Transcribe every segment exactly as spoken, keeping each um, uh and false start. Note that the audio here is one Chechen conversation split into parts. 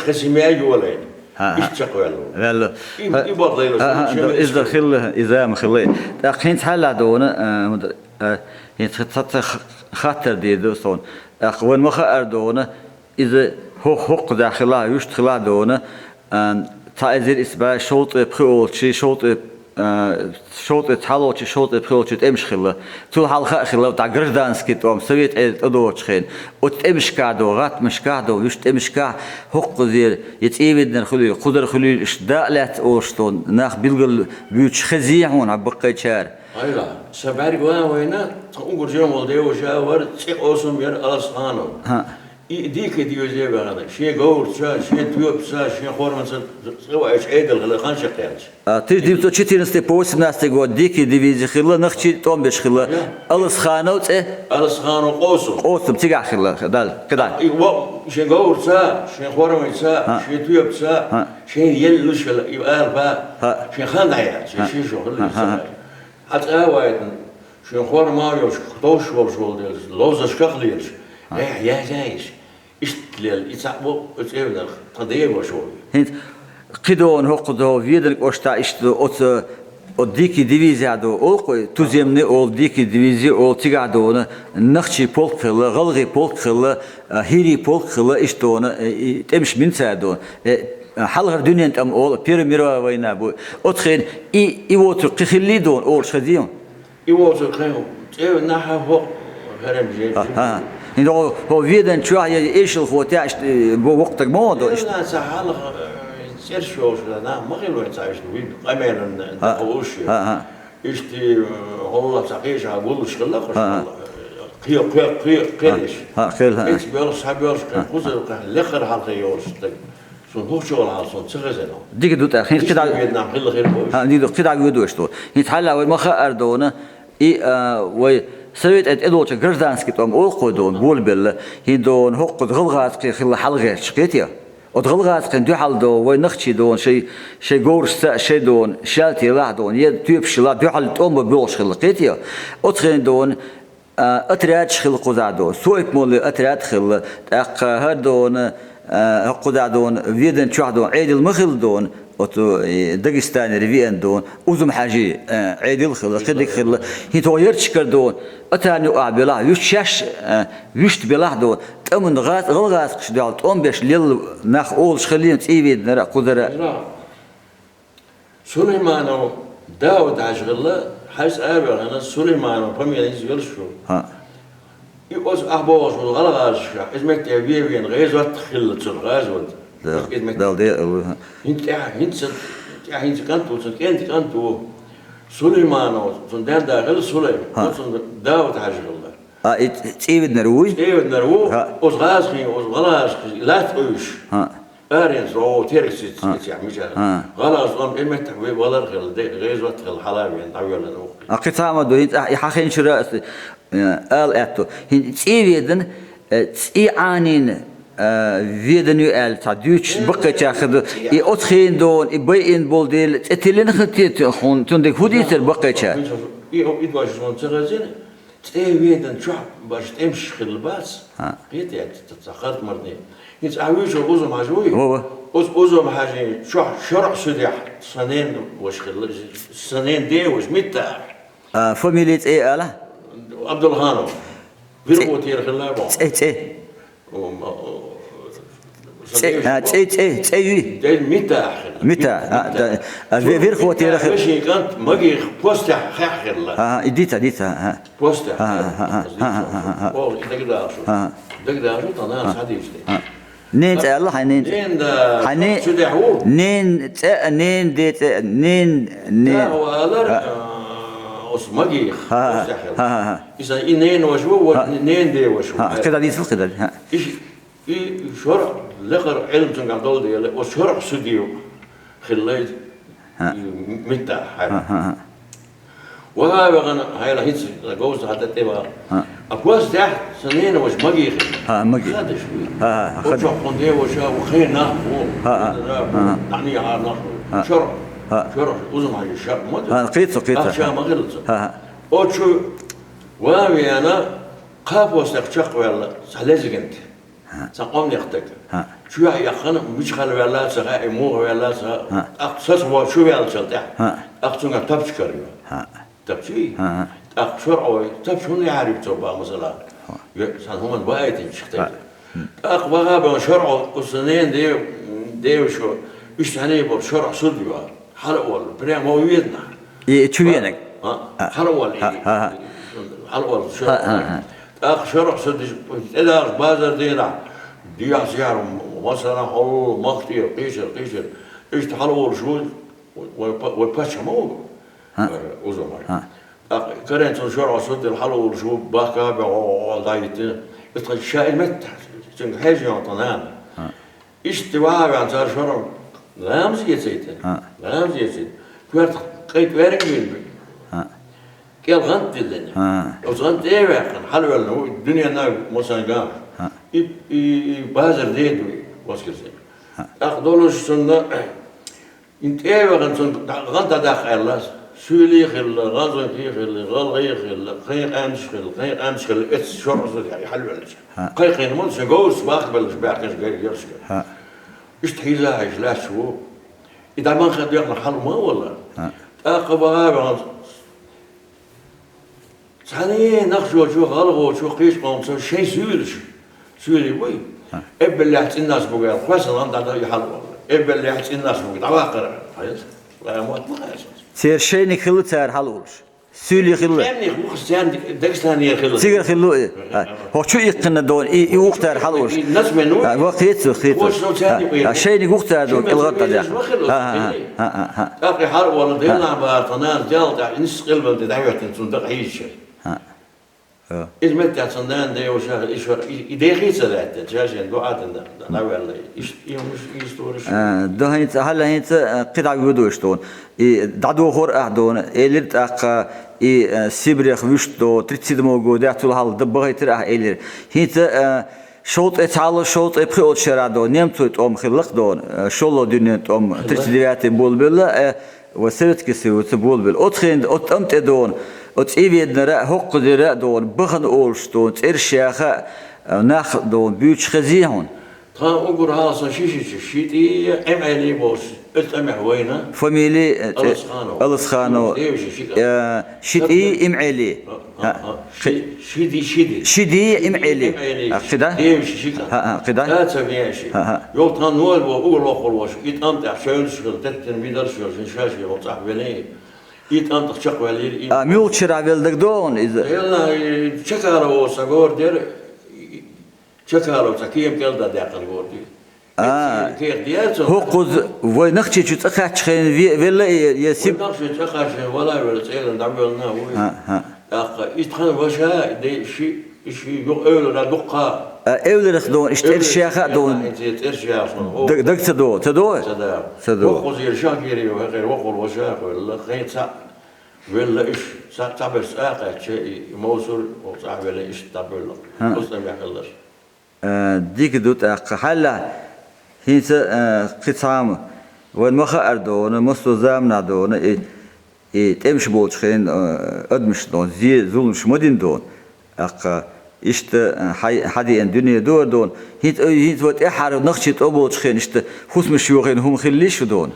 Хасимяй йолайна. ХӀа, хӀа. Иштта чакхваьлла. Ваьлла. И, хӀа, и бокъ дайла, хӀа, хӀа, шен да, иза хилла, иза ма хилла. ТӀаккха хӀинца хьалла дона, а, хӀунда, а, хӀинца ца, ца х-, хаттар дийр ду сон. ТӀаккха вайн ма хаара дона, иза хӀо-, хӀокху да хилла, вуьшта хилла дона, а, цхьа эзар исс бӀе шовзткъе пхиолчий, шовзткъе а, шовзткъе цхьалолчий, шовзткъе пхиолчий тӀемаш хилла. Цул хьалха а хилла, тӀаккха гражданский тӀом, Совет Ӏедал тӀедогӀучу хенахь. Оцу тӀемашкахь ду, гӀаттамашкахь ду, уьш тӀемашкахь хӀокхузера, я цӀе веданара хуьлий, кхузара хуьлий, уьш да а лаьцна олуш долу нах билгал буьйцуш хезий хьуна хьан баккхайчара? Айла, сан бӀаьрг ван вайна, тхан уггар жен волу деваша вара, цӀе къосам яра Алсханов. ХӀа. И дика дивизе ваьгӀна, шен говрца, шен тоьпаца, шен хорманца цӀе ваьлча Ӏедал хила хан шаккхаьлча. А, тысяча девятьсот четырнадцатый по восемнадцатый год дика дивизе хилла, нахчий тӀом беш хилла. Я. Алсханов цӀе? Алсханов къосам. Къосам цигахь хилла, дал, кхидӀа. И во, шен говрца, шен хорманца, а, шен тоьпаца, а, шен елла луш хила, и алапа, а, шен хан дӀаяьлча, а, шен шо хила, а, и а, сарай. Хьан цӀа а вайтина, шен хорман йолуш, товш волуш волу дела, ловзашках лелаш, а, эхь, яза иза. Иштта лела, и цхьаъ бу, оцу эвнарх, тхан деваш ву. ХӀинца кхидолу хӀокху дов Веданан кӀоштахь иштта оцу, оцу дикий дивизия ду, олу кхуй, туземный олу, дикий дивизия олу, цигахь долу нахчий полк хилла, гӀалгӀий полк хилла, а, хӀирий полк хилла, иштта долу, э, и тӀемаш минца долу. Э, хьалхара дуьненан тӀам олу, Первая мировая война бу. Оцу хенахь и, и воцург кхин хиллий долу, олуш хезий? И воцург кхин цӀе нахьа хӀокху херам жен. Ага. ХӀинца хӀо, хӀо Ведан чохь я эшалхо тӀехь иштта, э, бу воккха стаг ма вон до иштта. Ца хьалха, э, цӀерш йолуш нах ма хилла вайн цхьа иштта, вид къамелан, а, даха уьш. Ага. Иштта, э, хӀолла цхьа кхечахьа гуллуш хилла, а, кхе-, кхе-, кхе-, кхериш. А, кхел, а. Эцу боьлхуш, схьабоьлхуш, а, кхин кхуза, кхин лекхара хьалха йолуш стаг. Суна хӀокху чохь хьал суна ца хезна. Дика ду тӀаккха. ХӀинца кхидӀа, иштта вед нах хилла хир бу. А, дика ду, кхидӀа вуьйду аша тхо. ХӀинца хьалха вай ма хаара дона, и, а, вай Совет Ӏедал тӀедолчу гражданский тӀом олу кхуй дона, болабелла. ХӀинца дона хӀокху гӀалгӀазкхий хилла хьалхарчу, кхетий? Оцу гӀалгӀазкхийн дуьхьал дона, вай нахчий дона, шай, шай говрашца а шай дона, шаьлта елахь дона, я тоьпаш елахь, дуьхьал тӀом бан боьлхуш хилла, кхетий? Оцу хенахь дона, а, отрядаш хилла кхузахь дона, Соип-моллин отряд хилла, тӀаккха хӀара дона, а, кхузахь дона, Ведан чохь дона, Ӏедал ма хилла дона, оцу, э, Дагестанера веана дона, Узум-Хьаьжин, а, Ӏедал хилла, кхидиг хилла. ХӀинца хӀо ярташкара дона, оцарна юкъахь белахь, вуьш шаьш, а, вуьшта белахь дона, тӀамна гӀаз-, гӀалгӀазкхашна дуьхьал тӀом беш лелла нах олуш хилла цӀий Веданара, кхузара. Сулайманов Дауд-Хьаьжа хилла, хьайса а ваьхна, Сулайманов фамилия иза йолуш ву. ХӀаъ. И оцу ахь бохуш волу гӀалгӀазашкахь, иза метте вен-вен гӀазот хилла цунна, гӀазот. Да, иза метте. Дала де, алла. ХӀинца тӀаьхьа, хӀинца, тӀаьхьа хӀинца кӀант ву, цунна кӀентан кӀант ву. Сулайманов, цунна ден да хилла Сулайм, хӀаъ, оцунна Дауд-Хьаьжа хилла. А, и ц-, цӀий Веданара вуй? ЦӀий Веданара ву, хӀаъ, оцу гӀазкхийн, оцу гӀалгӀазашкахь латта къуьйсуш. ХӀаъ. Аренца, о, теркаца циц-, хӀаъ, циц яхь мичара. ХӀаъ. ГӀалгӀаза тӀом тӀе меттахь ве валар хилла, де, гӀазот хилла, хьала вен, дӀавоьллина ву. А кхин цхьа а ма ду, хӀинца ахь и хьан хинчура ас, э, ала аьтту. ХӀин цӀий Ведан, э, цӀий Ӏанийна, э, Ведан ю аьлла, цхьа дуьйцуш баккхайча хир ду. И оцу хенахь дона, и байина болу дела, цӀе тиллина хин те, хун, цуьнан дерг хӀун дийцар баккхайча? И, и дош зон ца хезина, цӀе Ведан чохь баш тӀемаш хилла бац. ХӀаъ. Кхетий, ца, ца харт мардийн. ХӀинца ахь вуьйцур Узум-Хьаьжа вуй? Ва, ва. Оцу Узум-Хьаьжин чохь шарӀ судехь сан ненан ваша хилла, сан ненан ден ваша, Митта. А, фамилия цӀе ала? Абдулханов. ЦӀе. Вирхотера хилла боху. ЦӀе, цӀе. О, ма, о, ЦӀе, а, цӀе, цӀе, цӀе юй? Де Митта хилла. Митта, а, Митта. Да, а, ве-, Вирхотера хилла. Вешин кӀант Магих постехь хьехь хилла. А, а, и дица, дица, а. Постехь. А, а, а, а, а, а, а, а. О, и дагадагӀа шу. А. ДагадагӀа шу, тхьа нана, а, схьадийцича. А. Ненан цӀе аьлла хьайн ненан? Ненан да, хьайн не-, цу тӀехь ву? Ненан цӀе, ненан ден цӀе, ненан, ненан. Да, валар, а, а, оцу Магих, а, а, постехь хилла. А, а, а. Иза и ненан ваша ву, вот, а, ненан ден ваша ву. А, кхидӀа дийцал, кхидӀа, а. Иш-, И шарӀ лекхара Ӏилма цуьнгахь долу дела, оцу шарӀ судья хилла иза, хӀаъ, и Митта хьаьра. ХӀаъ, хӀаъ, хӀаъ. Ваха а ваьхна, хьайла хӀинца говза хьан тӀе тӀе ваха. ХӀаъ. А постехь сан ненан ваша Маги хилла. ХӀаъ, Маги. Хадаш ву. ХӀаъ, хӀаъ, хӀаъ, хадаш. Оцу хьуна ден ваша ву, хьенан нах ву. ХӀаъ, хӀаъ. Нахьний хьара нах ву. ХӀаъ. ШарӀ. ХӀаъ. ШарӀ, Узум-Хьаьжин шарӀ ма ду. ХӀаъ, кхета со, кхета со. Ахча ма хилла цо. ХӀаъ, хӀаъ. Оцу ван вена, кхаа постехь чекхваьлла, цхьа лезгинт. ХӀаъ. Цхьа къоманех стаг. ХӀаъ. Чу яхана, мичхала ваьлла ца хаьа, и муха ваьлла ца хаьа. ХӀаъ. ТӀаккха саца во чу ваьллачул тӀехьа. ХӀаъ. ТӀаккха цуьнгара тапча карийна. ХӀаъ. Тапчий? ХӀаъ, хӀаъ. ТӀаккха шарӀо, тапча хӀунда яхьарийта цо баха, масала? ХӀаъ. Е, сан хӀуман баайтинчу хӀаъ. ТӀаккха ваха бен шарӀо, уса нен де-, девашо, уьш цхьаьний болу шарӀо суд йо. Хьала олу, прямо везна. И чу венаг? А? А. Хьала олу, и, хьала олу шарӀо. ХӀаъ, хӀаъ, хӀаъ. ТӀаккха шарӀо суд йо, тӀедаллаш базар дийнахь, дехьа-сехьа, масала, хьол, махтера, кхечара, кхечара. Иштта хьала олуш ву, вай па-, вай паччахь ма ву. ХӀаъ. Э, узамай. ХӀаъ. ТӀаккха карен цунна шарӀо суд дина хьала олуш ву, бахка бен, о, о, о, дӀахӀиттина. Иштта ша и меттахь, цуьнга хьежа йолу тхан нана. ХӀаъ. Иштта ваха ваьлла цара шарӀо ламаз эцийта. ХӀаъ. Ламаз эцийта. Коьртах кхайкха верг вийна. ХӀаъ. КӀел гӀант диллина. ХӀаъ. Оцу гӀант тӀе а ваьккхина, хьалаваьллина ву, дуьненна масанга. ХӀаъ. И, и, и базар деда ву, воскресенье. ХӀаъ. ТӀаккха долуш цунна, и тӀе а ваьккхина, цунна гӀант дӀадаккха аьлла, суьйлий хилла, гӀанзанкий хилла, гӀалгӀай хилла, кхайн къаьмнаш хилла, кхайн къаьмнаш хилла, эцна шарӀо суд йо хьалаваьллача. ХӀаъ. Кхайкхийна ма ду, шайн говрашца бахка беллачу баьхкинчу гергаршка. ХӀаъ. Иштта хьийза хьаьжча лаьтташ ву. И дӀа ма хадоьхна хьала ма а валла. ХӀаъ. ТӀаккха ваха а ваьлла, цхьаьний нах чочо, гӀалгӀочо, кхечу къомаца шайн суьйлаш. Суьйлий буй? ХӀаъ. Эббаллехь цӀиннас буга аьлла, кхоьссина гӀант дӀадо и хьала валла. Эббаллехь цӀиннас буга, дӀаваккхара. Хьайса, ламот ма хаьа сан. Церан шайниг хилла цара хьала олуш. Суьйлий хилла. Церниг ву-кх, церан Дагестанера хилла. Цигара хилла и. ХӀаъ. ХӀокху чу иккхина дона, и, и ву-кх цара хьала олуш. И нас мен ву. ХӀаъ, ва кхета, кхета. Кхочуш со церниг ву. ХӀаъ, шайниг ву-кх цара дона, кӀелгӀа тӀадехна. ХӀаъ, хӀаъ, хӀаъ, хӀаъ. ТӀаккха и хьала валла, хӀаъ, делахь бара тхан нана, дел тӀехь, нисса къилбан тӀе дӀахӀоьттина цунна дакъа хьийзача. ХӀаъ. Иза меттехь цунна нана, ден йолуш яхар, и шар-, и, и дехий ца даьттина, ша шен дуӀа дина, дӀаваьлла, иш-, и хӀумаш, и историш. А, ду хӀинца, хьала хӀинца, а, кхидӀа вуьду иштта дона. И дӀадохура ахь дона, элира тӀаккха, и, а, Сибрех вуьшта до, тридцать седьмого года, цул хьалха д-, бахийтира ахь элира. ХӀинца, а, шовзткъе цхьалла, шовзткъе пхиолчу шарахь дона, немцойн тӀом хилла-кх дона, а, шолгӀа дуьненан тӀом, тридцать девятый болабелла, а, Вай Советский Союзца болабелла. Оцу хенахь, оцу тӀам тӀе дона, оцу цӀий веданара а, хӀокхузара а дона, бахана олуш дона, цӀераш яха а, нах дона, буьйцуш хезий хьуна? Тхан уггар хьалха сан ши шича, Шитий, Ӏимхьелий бохуш, оцу тӀамехь вайна. Фамилия, э, Аласханов. Аласханов. Деваша ши кӀант. Э, Шитий, Ӏимхьелий. ХӀаъ, ХӀаъ, хӀаъ. Ши-, Шиди, Шиди. Шиди, Ӏимхьелий. Ӏимхьелий. А, кхидӀа? Деваша ши кӀант. ХӀаъ, хӀаъ, кхидӀа? ТӀаца вен ши. ХӀаъ, хӀаъ. Йолу тхан ноль во уггар воккхур волуш, и тӀам тӀехь шевнаш хилла, теттина мидарш хилла, шен шаьш йолу цӀахь велий. И тӀам тӀехь чекхваьллийра, и. А, муьлхачу шарахь велла дагадогӀу иза? Велла, и Чакалов олу сан гора дера, и, Чакалов цхьа кема кӀел дан даьккхина гора дера. А, кехат дера цунна. ХӀокхуза вай Нохчийчу цӀа кхаьччахьана ве-, велла и, я Сиб- Вай Нохчийчу цӀа кхаьччахьана вала а велла, цӀеран дӀавоьллина а вуй. ХӀаъ, хӀаъ. ТӀаккха и тхан ваша, и де-, ши, и ши юха эвлара дуккха. А, эвларах дона, иштта цӀераш яха а дона. Эвларах, хӀинца цӀераш яха шуна. Даг-, даг ца догӀу, ца догӀу? Ца догӀу. Ца догӀу. Воккхузийрчу Шахгирий хьекхира, воккхур ваша а хилла, хӀинца велла уьш, цхьа, цхьаберш цӀа а кхаьчча, и, и Мовсур, оцу цӀахь велла, иштта дӀабоьлла. ХӀаъ. Оцу тӀамехь хилларш. Э, дика ду тӀаккха. Хьаллахь, хӀинца, э, кхин цхьа хӀума, вайна ма хаьара дона, массо а заманахь дона, и, и тӀемаш болчу хенахь, э, адамаш дона, зе, зуламаш ма дина дона. ТӀаккха иштта, э, хьай-, хьадеана дуьне дора дона. ХӀинца, ой, хӀинца вай тӀаьххьара нохчийн тӀом болчу хенахь иштта хӀусамаш йохийна хӀума хиллий шу дона?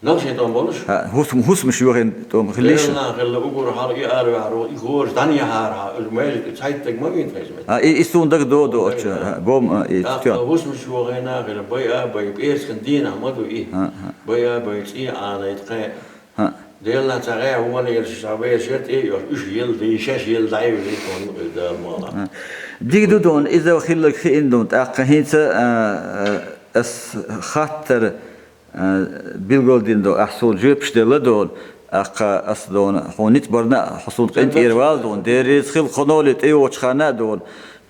Нохчийн тӀом болуш? ХӀаъ, хӀусам-, хӀусамаш йохийна тӀом хиллий шу? Делла хилла уггар хьалха и араваьхьаро, и гӀожа дӀанехьара хьан, уьш майриг цхьайттаг ма вийна тхайса меттиг. А, и, и суна дагадогӀу, догӀу, ача, а, бом, а, и Тахта стен. ХӀусамаш йохийна хилла, байа, бай, пӀераскан дийнахь ма ду и. ХӀаъ, хӀаъ. Байа, бай, цӀий Ӏанайта кхин. ХӀаъ. Делла цхьа гӀе вон ерш, цхьа вешер тӀе а йош, уьш елла дий, шаьш елла дӀайвелий тхуна, Дала мала. ХӀаъ. Дика ду дона, иза хилларг хиъна дона, тӀаккха хӀинца, а, а, ас хаттар, а, билгалдина дона, ахь суна жоьпаш делла дона, тӀаккха ас дона, хьуна ницкъ барна а, хьо суна къинтӀера вала дона, Дела реза хила, кхо ноле тӀейогӀучу ханна а дона,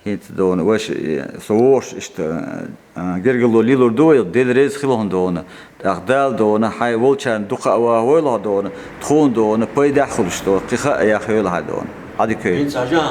хӀинца дона, вайша, э, со вогӀуш иштта, а, гергарло лелор ду вай, Дела реза хила хьуна дона. ТӀаккха Дала дона, хьайн волчарна дукха а вахавойла хьо дона, тхуна дона, пайдехь а хуьлуш дона, кхин хаа а яхйойла хьан дона. Ӏадика йойла. ХӀинца хьажа,